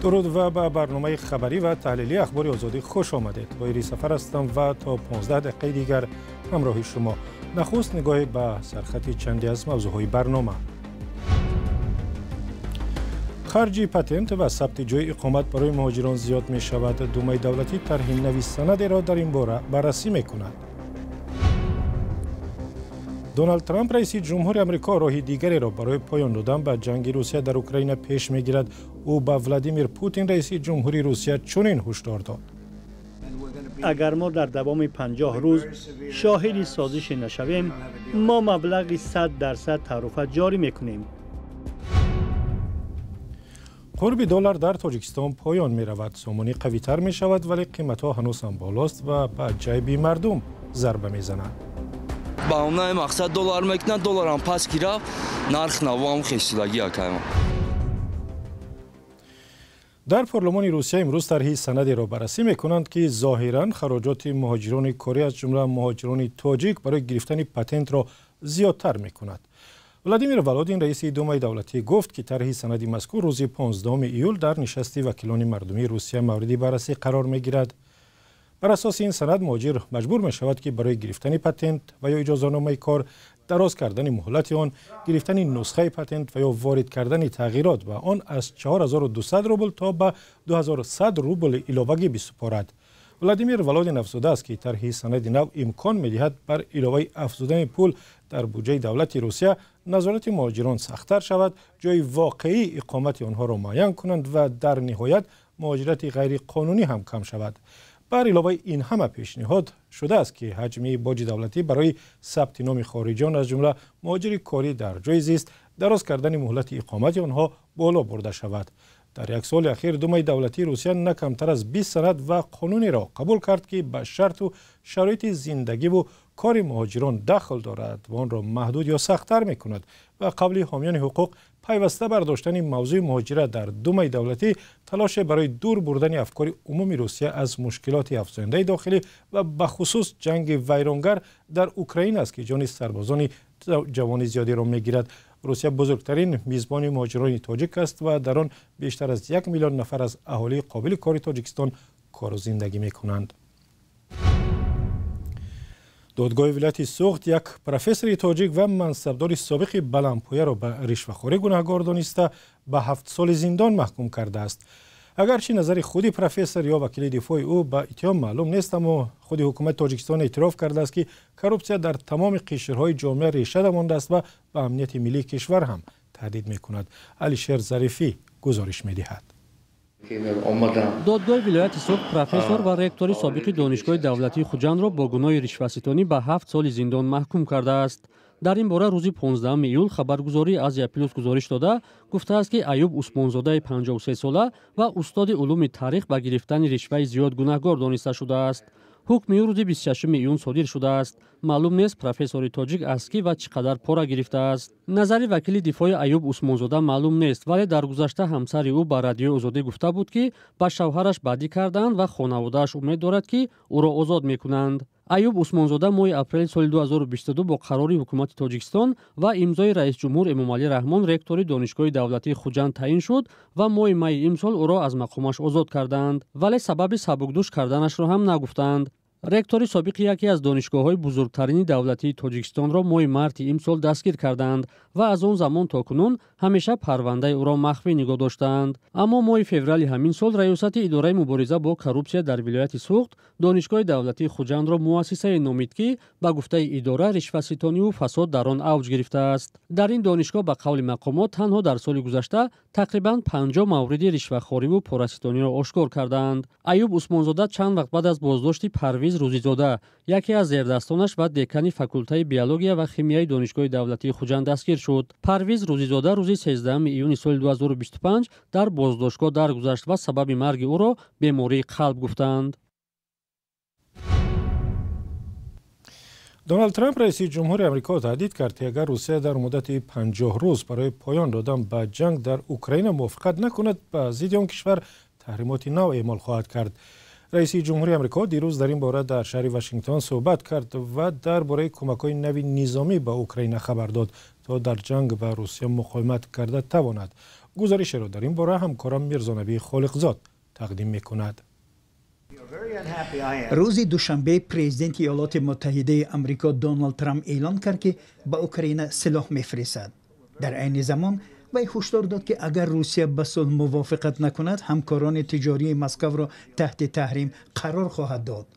Дуруд ва ба барномаи хабарӣ ва таҳлилии Ахбори Озодӣ хуш омадед. Тоҳири Сафар ҳастам ва то 15 дақиқаи дигар ҳамроҳи шумо. Нахуст нигоҳе ба сархати чанде аз мавзӯъҳои барнома. Харҷи патент ва сабти ҷои иқомат барои муҳоҷирон зиёд мешавад. Думаи давлатӣ тарҳи нави санадеро дар ин бора баррасӣ мекунад. Доналд Трамп, раиси ҷумҳури Амрико, роҳи дигареро барои поён додан ба ҷанги Русия дар Украина пеш мегирад. Ӯ ба Владимир Путин, раиси ҷумҳури Русия, чунин ҳушдор дод. Агар мо дар давоми 50 рӯз шоҳиди созише нашавем, мо маблағи 100% таърифа ҷорӣ мекунем. Қурби доллар дар Тоҷикистон поён меравад. Сомонӣ қавитар мешавад, вале қиматҳо ҳанӯз ҳам болост ва ба ҷайби мардум зарба мезананд. Ба онаи мақсад доллар мекунад, долларам пас ки рафт, нарх навоам хешидагӣ акайма. Дар парлумони Русия имрӯз тарҳи санадеро баррасӣ мекунанд, ки зоҳиран хароҷоти муҳоҷирони корӣ, аз ҷумла муҳоҷирони тоҷик, барои гирифтани патентро зиёдтар мекунад. Владимир Володин, раиси Думаи давлатӣ, гуфт, ки тарҳи санади мазкур рӯзи 15 июл дар нишасти вакилони мардумии Русия мавриди баррасӣ қарор мегирад. Бар асоси ин санад муҳоҷир маҷбур мешавад, ки барои гирифтани патент ва ё иҷозатномаи кор, дароз кардани муҳлати он, гирифтани нусхаи патент ва ё ворид кардани тағйирот ба он аз 4200 рубл то ба 2100 рубл иловагӣ бисупорад. Владимир Володин афзудааст, ки тарҳи санади нав имкон медиҳад бар иловаи афзудани пул дар буҷаи давлати Русия назорати муҳоҷирон сахттар шавад, ҷои воқеии иқомати онҳоро муайян кунанд ва дар ниҳоят муҳоҷирати ғайриқонунӣ ҳам кам шавад. Бар иловаи ин ҳама пешниҳод шудааст, ки ҳаҷми боҷи давлатӣ барои сабти номи хориҷиён, аз ҷумла муҳоҷири корӣ дар ҷои зист, дароз кардани муҳлати иқомати онҳо боло бурда шавад. Дар як соли ахир Думаи давлатии Русия на камтар аз 20 санад ва қонунеро қабул кард, ки ба шарту шароити зиндагиву кори муҳоҷирон дахл дорад ва онро маҳдуд ё сахттар мекунад. Ба қавли ҳомиёни ҳуқуқ, пайваста бардоштани мавзӯи муҳоҷират дар Думаи давлатӣ талоше барои дур бурдани афкори умуми Русия аз мушкилоти афзояндаи дохилӣ ва бахусус ҷанги вайронгар дар Украина аст, ки ҷони сарбозони ҷавони зиёдеро мегирад. Русия бузургтарин мизбони муҳоҷирони тоҷик аст ва дар он бештар аз 1 миллион нафар аз аҳолии қобили кори Тоҷикистон кору зиндагӣ мекунанд. Додгоҳи вилояти Суғд як профессори тоҷик ва мансабдори собиқи баландпояро ба ришвахорӣ гунаҳгор дониста ба 7 соли зиндон маҳкум кардааст. Агарчи назари худи профессор ё вакили дифои ӯ ба иттиҳом маълум нест, аммо худи ҳукумати Тоҷикистон эътироф кардааст, ки коррупсия дар тамоми қишрҳои ҷомеа реша давондааст ва ба амнияти миллии кишвар ҳам таҳдид мекунад. Алишер Зарифӣ гузориш медиҳад. Додгоҳи вилояти Суғд профессор ва ректори собиқи Донишгоҳи давлатии Хуҷандро бо гуноҳи ришваситонӣ ба 7 соли зиндон маҳкум кардааст. Дар ин бора рӯзи 15 июл хабаргузории Азия Плюс гузориш дода, гуфтааст, ки Аюб Усмонзодаи 53сола ва устоди улуми таърих ба гирифтани ришваи зиёд гунаҳгор дониста шудааст. Ҳукми ӯ рӯзи 26 июн содир шудааст. Маълум нест, профессори тоҷик аз кӣ ва чӣ қадар пора гирифтааст. Назари вакили дифои Аюб Усмонзода маълум нест, вале дар гузашта ҳамсари ӯ ба Радиои Озодӣ гуфта буд, ки ба шавҳараш бадӣ карданд ва хонаводааш умед дорад, ки ӯро озод мекунанд. Аюб Усмонзода моҳи апрели соли 2022 бо қарори ҳукумати Тоҷикистон ва имзои раисҷумҳур Эмомалӣ Раҳмон ректори Донишгоҳи давлатии Хуҷанд таъин шуд ва моҳи майи имсол ӯро аз мақомаш озод карданд, вале сабаби сабукдӯш карданашро ҳам нагуфтанд. Ректори собиқи яке аз донишгоҳҳои бузургтарини давлатии Тоҷикистонро моҳи марти имсол дастгир карданд ва аз он замон то кунун ҳамеша парвандаи ӯро махфӣ нигоҳ доштаанд. Аммо моҳи феврали ҳамин сол раёсати идораи мубориза бо коррупсия дар вилояти Суғд Донишгоҳи давлатии Хуҷандро муассисае номид, ки ба гуфтаи идора ришваситониву фасод дар он авҷ гирифтааст. Дар ин донишгоҳ ба қавли мақомот танҳо дар соли гузашта тақрибан 50 мавриди ришвахориву пораситониро ошкор кардаанд. Аюб Усмонзода чанд вақт баъд аз боздошти Парвиз Рӯзизода, яке аз зердастонаш ва декани факултаи биология ва химияи Донишгоҳи давлатии Хуҷанд, дастгир шуд. Парвиз Рӯзизода рӯзи 13 июни соли 2025 дар боздоштгоҳ даргузашт ва сабаби марги ӯро бемории қалб гуфтанд. Доналд Трамп, раиси ҷумҳури Амрико, таҳдид кард, ки агар Русия дар муддати 50 рӯз барои поён додан ба ҷанг дар Украина мувофиқат накунад, ба зидди он кишвар таҳримоти нав эъмол хоҳад кард. Раиси ҷумҳури Амрико дирӯз дар ин бора дар шаҳри Вашингтон суҳбат кард ва дар бораи кӯмакҳои нави низомӣ ба Украина хабар дод, то дар ҷанг ба Русия муқовимат карда тавонад. Гузоришеро дар ин бора ҳамкорам Мирзонабӣ Холиқзод тақдим мекунад. Рӯзи душанбе президенти Иёлоти Муттаҳидаи Амрико Доналд Трамп эълон кард, ки ба Украина силоҳ мефиристад. Дар айни замон вай ҳушдор дод, ки агар Русия ба сулҳ мувофиқат накунад, ҳамкорони тиҷории Москваро таҳти таҳрим қарор хоҳад дод.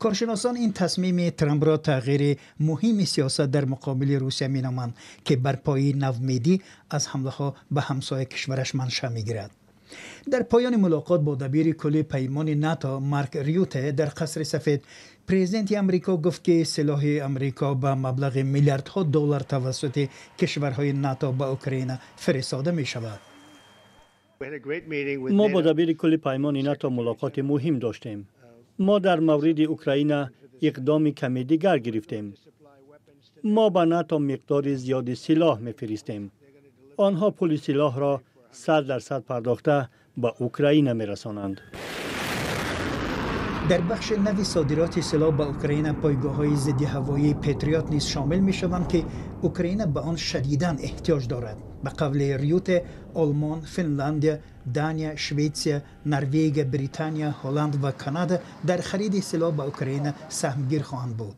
Коршиносон ин тасмими Трампро тағйири муҳими сиёсат дар муқобили Русия меноманд, ки бар пояи навмедӣ аз ҳамлаҳо ба ҳамсоя кишвараш маншаъ мегирад. Дар поёни мулоқот бо дабири кулли паймони НАТО Марк Рюте дар Қасри Сафед, президенти Амрико гуфт, ки силоҳи Амрико ба маблағи миллиардҳо доллар тавассути кишварҳои НАТО ба Украина фиристода мешавад. Мо бо дабири кулли паймони НАТО мулоқоти муҳим доштем. Мо дар мавриди Украина иқдоми каме дигар гирифтем. Мо ба НАТО миқдори зиёди силоҳ мефиристем. Онҳо пули силоҳро 100% пардохта ба Украина мерасонанд. Дар бахши нави содироти силоҳ ба Украина пойгоҳҳои зидди ҳавоии Патриот низ шомил мешаванд, ки Украина ба он шадидан эҳтиёҷ дорад. Ба қавли Рюте, Олмон, Финляндия, Дания, Шветсия, Норвегия, Британия, Ҳолланд ва Канада дар хариди силоҳ ба Украина саҳмгир хоҳанд буд.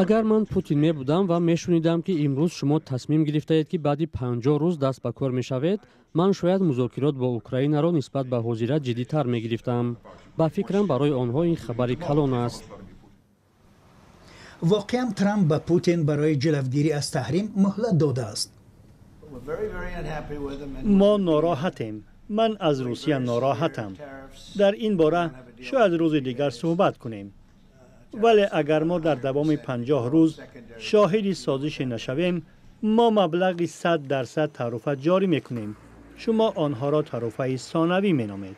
Агар ман Путин мебудам ва мешунидам, ки имрӯз шумо тасмим гирифтаед, ки баъди 50 рӯз даст ба кор мешавед, ман шояд музокирот бо Украинаро нисбат ба ҳозира ҷиддитар мегирифтам. Ба фикрам, барои онҳо ин хабари калон аст. Воқеан, Трамп ба Путин барои ҷилавгирӣ аз таҳрим муҳлат додааст. Мо нороҳатем. Ман аз Русия нороҳатам. Дар ин бора шояд рӯзи дигар суҳбат кунем, вале агар мо дар давоми 50 рӯз шоҳиди созише нашавем, мо маблағи 100% таъруфа ҷорӣ мекунем. Шумо онҳоро таъруфаи сонавӣ меномед.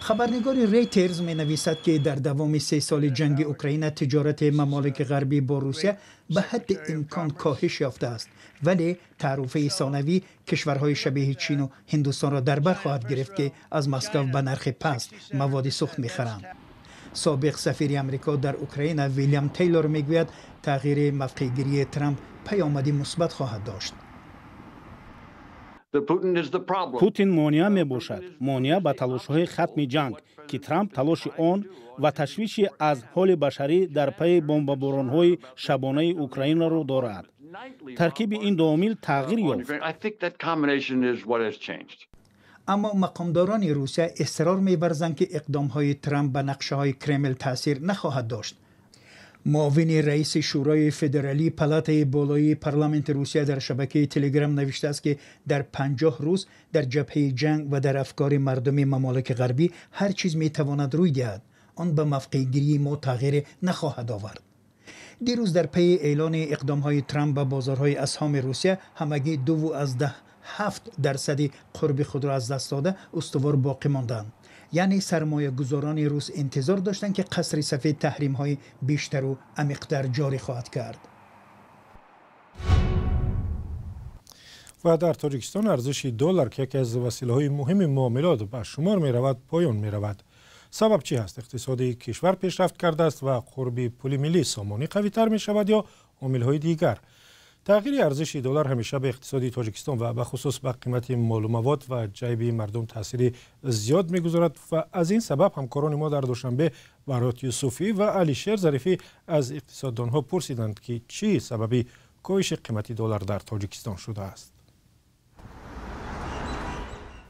Хабарнигори Рейтерз менависад, ки дар давоми 3 соли ҷанги Украина тиҷорати мамолики ғарбӣ бо Русия ба ҳадди имкон коҳиш ёфтааст, вале таъруфаи сонавӣ кишварҳои шабеҳи Чину Ҳиндустонро дар бар хоҳад гирифт, ки аз Москав ба нархи паст маводи сӯхт мехаранд. Собиқ сафири Амрико дар Украина Вилям Тейлор мегӯяд, тағйири мавқеъгирии Трамп паёмади мусбат хоҳад дошт. Путин монеа мебошад, монеа ба талошҳои хатми ҷанг, ки Трамп талоши он ва ташвиши аз ҳоли башарӣ дар пайи бомбаборонҳои шабонаи Украинаро дорад. Таркиби ин ду омил тағйир ёфт. Аммо мақомдорони Русия исрор меварзанд, ки иқдомҳои Трамп ба нақшаҳои Кремл таъсир нахоҳад дошт. Муовини раиси Шӯрои Федералии палатаи болоии парламенти Русия дар шабакаи Телеграм навиштааст, ки дар 50 рӯз дар ҷабҳаи ҷанг ва дар афкори мардуми мамолики ғарбӣ ҳар чиз метавонад рӯй диҳад. Он ба мавқеъгирии мо тағйире нахоҳад овард. Дирӯз дар пайи эълони иқдомҳои Трамп ба бозорҳои асҳоми Русия ҳамагӣ 2,7% қурби худро аз даст дода, устувор боқӣ монданд. Яъне сармоягузорони рус интизор доштанд, ки Қасри Сафед таҳримҳои бештару амиқтар ҷорӣ хоҳад кард. Ва дар Тоҷикистон арзиши доллар, ки яке аз василаҳои муҳими муомилот ба шумор меравад, поён меравад. Сабаб чӣ ҳаст? Иқтисоди кишвар пешрафт кардааст ва қурби пули миллӣ сомонӣ қавитар мешавад ё омилҳои дигар? Тағйири арзиши доллар ҳамеша ба иқтисоди Тоҷикистон ва бахусус ба қимати молу мавод ва ҷайби мардум таъсири зиёд мегузорад ва аз ин сабаб ҳамкорони мо дар Душанбе Барот Юсуфӣ ва Алишер Зарифӣ аз иқтисоддонҳо пурсиданд, ки чӣ сабаби коҳиши қимати доллар дар Тоҷикистон шудааст.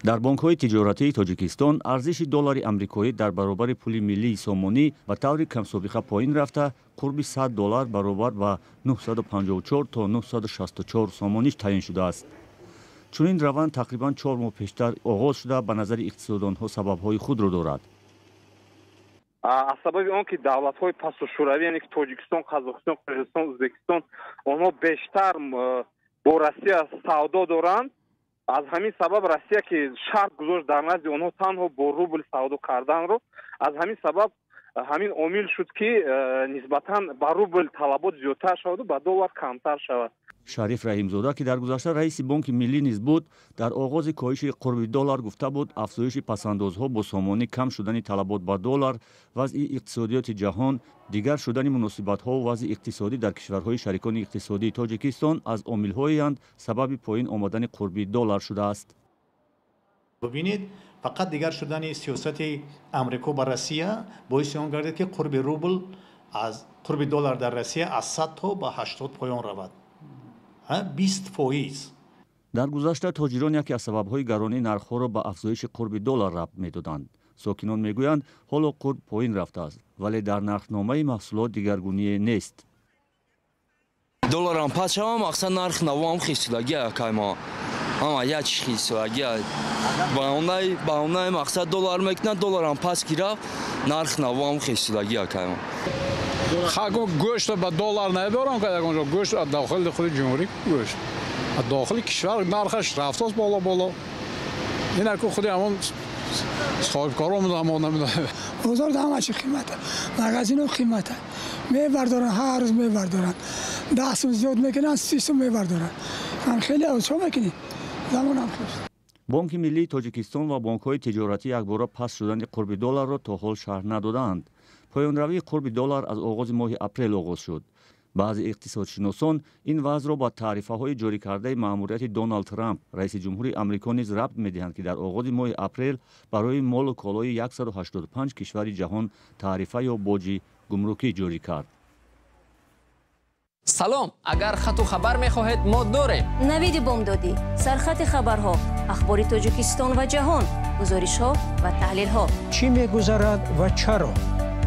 Дар бонкҳои тиҷоратии Тоҷикистон арзиши доллари амрикоӣ дар баробари пули миллии сомонӣ ба таври камсобиқа поин рафта, қурби 100 доллар баробар ба 954 то 964 сомонӣ таъин шудааст. Чунин раванд тақрибан 4 моҳ пештар оғоз шуда, ба назари иқтисоддонҳо сабабҳои худро дорад. Аз сабаби он ки давлатҳои пасушӯравӣ, яъне ки Тоҷикистон, Қазоқистон, Қирғизистон, Ӯзбекистон, онҳо бештар бо Россия савдо доранд, аз ҳамин сабаб Россия, ки шарт гузошт дар назди онҳо танҳо бо рубл савдо карданро, аз ҳамин сабаб Ҳамин омил шуд, ки нисбатан ба рубл талабот зиёдтар шаваду ба доллар камтар шавад. Шариф Раҳимзода, ки дар гузашта раиси Бонки Миллӣ низ буд, дар оғози коҳиши қурби доллар гуфта буд, афзоиши пасандозҳо бо сомонӣ, кам шудани талабот ба доллар, вазъи иқтисодиёти ҷаҳон, дигар шудани муносибатҳо, вазъи иқтисодӣ дар кишварҳои шарикони иқтисодии Тоҷикистон аз омилҳоеанд, сабаби поин омадани қурби доллар шудааст. Бубинед, фақат дигар шудани сиёсати Амрико ба Россия боиси он гардид, ки қурби рубл аз қурби доллар дар Россия аз 100 то ба 80 поён равад, 20%. Дар гузашта тоҷирон яке аз сабабҳои гаронии нархҳоро ба афзоиши қурби доллар рабт медоданд. Сокинон мегӯянд, ҳоло қурб поин рафтааст, вале дар нархномаи маҳсулот дигаргуние нест. Долларам пас шава, мақсад нарх навоам хисулагия кайма, ама як хисулагия баонай, мақсад доллар мекунад, долларам пас ки рафт, нарх навоам хисулагия кайма. Хаго гӯшт ба доллар надорам, ки ягонҷо гӯшт аз дохили худи ҷумҳурӣ, гӯшт аз дохили кишвар нархаш рафтааст боло боло. Ин худи ҳамон соҳибкорон ҳамон намедонам. Бозор ҳама чи қимата, магазино қимата, мебардоранд, ҳар рӯз мебардоранд, 10 сум зиёд мекунанд, 30 сум мебардоранд. Ҳам хеле чо мекунӣ, замонам хеш. Бонки Миллии Тоҷикистон ва бонкҳои тиҷоратӣ якбора паст шудани қурби долларро то ҳол шарҳ надодаанд. Поёнравии қурби доллар аз оғози моҳи апрел оғоз шуд. Баъзе иқтисодшиносон ин вазъро ба таърифаҳои ҷорӣ кардаи маъмурияти Доналд Трамп, раиси ҷумҳури Амрико, низ рабт медиҳанд, ки дар оғози моҳи апрел барои молу колои 185 кишвари ҷаҳон таърифа ё боҷи гумрукӣ ҷорӣ кард. Салом, агар хату хабар мехоҳед, мо дорем. Навиди бомдодӣ, сархати хабарҳо, ахбори Тоҷикистон ва ҷаҳон, гузоришҳо ва таҳлилҳо. Чӣ мегузарад ва чаро?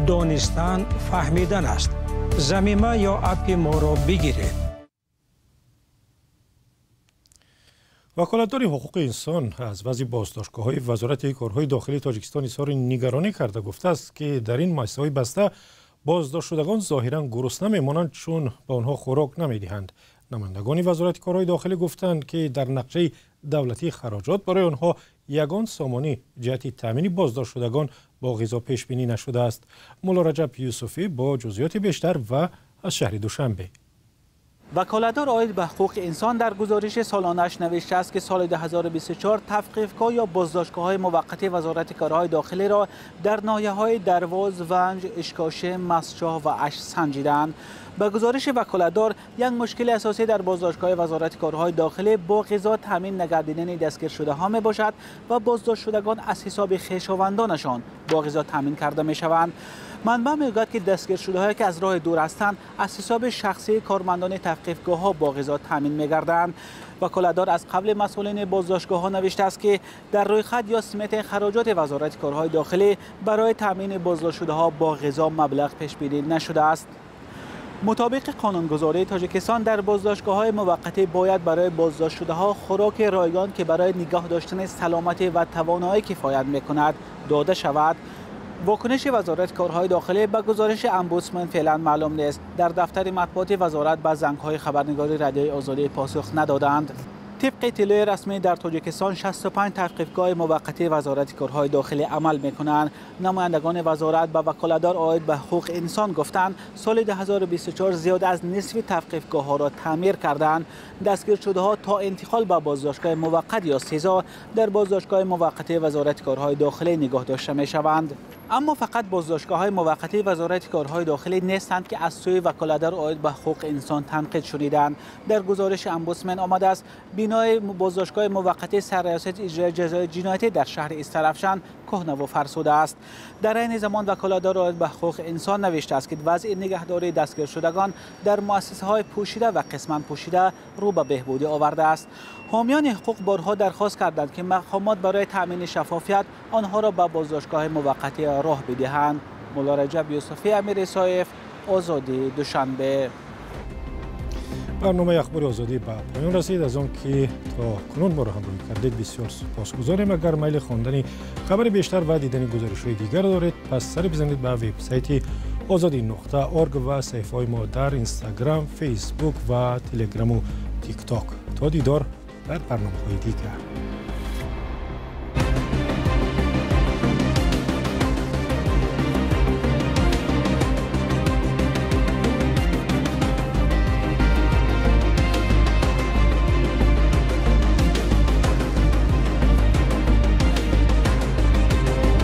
Донистан фаҳмидан аст. Замима ё аппи моро бигиред. Ваколатдори ҳуқуқи инсон аз вазъи боздоштгоҳҳои Вазорати корҳои дохилии Тоҷикистон изҳори нигаронӣ карда, гуфтааст, ки дар ин муассисаҳои баста боздоштшудагон зоҳиран гурусна мемонанд, чун ба онҳо хӯрок намедиҳанд. Намояндагони Вазорати корҳои дохилӣ гуфтанд, ки дар нақшаи давлатии хароҷот барои онҳо ягон сомонӣ ҷиҳати таъмини боздоштшудагон бо ғизо пешбинӣ нашудааст. Мулло Раҷаб Юсуфӣ бо ҷузъиёти бештар ва аз шаҳри Душанбе. Ваколатдор оид ба ҳуқуқи инсон дар гузориши солонааш навиштааст, ки соли 2024 тавқифгоҳ ё боздоштгоҳҳои муваққати Вазорати корҳои дохилиро дар ноҳияҳои Дарвоз, Ванҷ, Ишкошим, Мастчоҳ ва Ашт санҷидаанд. Ба гузориши ваколатдор, як мушкили асосӣ дар боздоштгоҳи Вазорати корҳои дохилӣ бо ғизо таъмин нагардидани дастгиршудаҳо мебошад ва боздоштшудагон аз ҳисоби хешовандонашон бо ғизо таъмин карда мешаванд. Манбаъ мегӯяд, ки дастгиршудаҳое, ки аз роҳи дур ҳастанд, аз ҳисоби шахсии кормандони тавқифгоҳҳо бо ғизо таъмин мегарданд. Ваколатдор аз қавли масъулини боздоштгоҳҳо навиштааст, ки дар рӯйхат ё сметаи хароҷоти Вазорати корҳои дохилӣ барои таъмини боздоштшудаҳо бо ғизо маблағ пешбинӣ нашудааст. Мутобиқи қонунгузории Тоҷикистон, дар боздоштгоҳҳои муваққатӣ бояд барои боздоштшудаҳо хӯроки ройгон, ки барои нигоҳ доштани саломатӣ ва тавоноӣ кифоят мекунад, дода шавад. Вокуниши Вазорати корҳои дохилӣ ба гузориши омбудсман феълан маълум нест. Дар дафтари матбуоти вазорат ба зангҳои хабарнигори Радиои Озодӣ посух надоданд. Тибқи иттилои расмӣ, дар Тоҷикистон 65 тавқифгоҳи муваққатии Вазорати корҳои дохилӣ амал мекунанд. Намояндагони вазорат ба ваколатдор оид ба ҳуқуқи инсон гуфтанд, соли 2024 зиёд аз нисфи тавқифгоҳҳоро таъмир карданд. Дастгиршудаҳо то интиқол ба боздоштгоҳи муваққат ё СИЗО дар боздоштгоҳи муваққатии Вазорати корҳои дохилӣ нигоҳ дошта мешаванд. Аммо фақат боздоштгоҳҳои муваққатии Вазорати корҳои дохилӣ нестанд, ки аз сӯи ваколатдор оид ба ҳуқуқи инсон танқид шуниданд. Дар гузориши омбудсмен омадааст, бинои боздоштгоҳи муваққатии Сарраёсати иҷрои ҷазои ҷиноятӣ дар шаҳри Истаравшан кӯҳнаву фарсуда аст. Дар айни замон ваколатдор оид ба ҳуқуқи инсон навиштааст, ки вазъи нигаҳдории дастгиршудагон дар муассисаҳои пӯшида ва қисман пӯшида рӯ ба беҳбудӣ овардааст. Ҳомиёни ҳуқуқ борҳо дархост карданд, ки мақомот барои таъмини шаффофият онҳоро ба боздоштгоҳи муваққатӣ роҳ бидиҳанд. Мулло Раҷаб Юсуфӣ, Амир Исоев, Озодӣ, Душанбе. Барномаи Ахбори Озодӣ ба поён расид. Аз он ки то кунун моро ҳамроҳӣ кардед, бисёр сипосгузорем. Агар майли хондани хабари бештар ва дидани гузоришҳои дигар доред, пас сари бизанед ба вебсайти озодӣ.орг ва саҳифаҳои мо дар Инстаграм, Фейсбук ва Телеграму Тикток. То дидор дар барномаҳои дигар.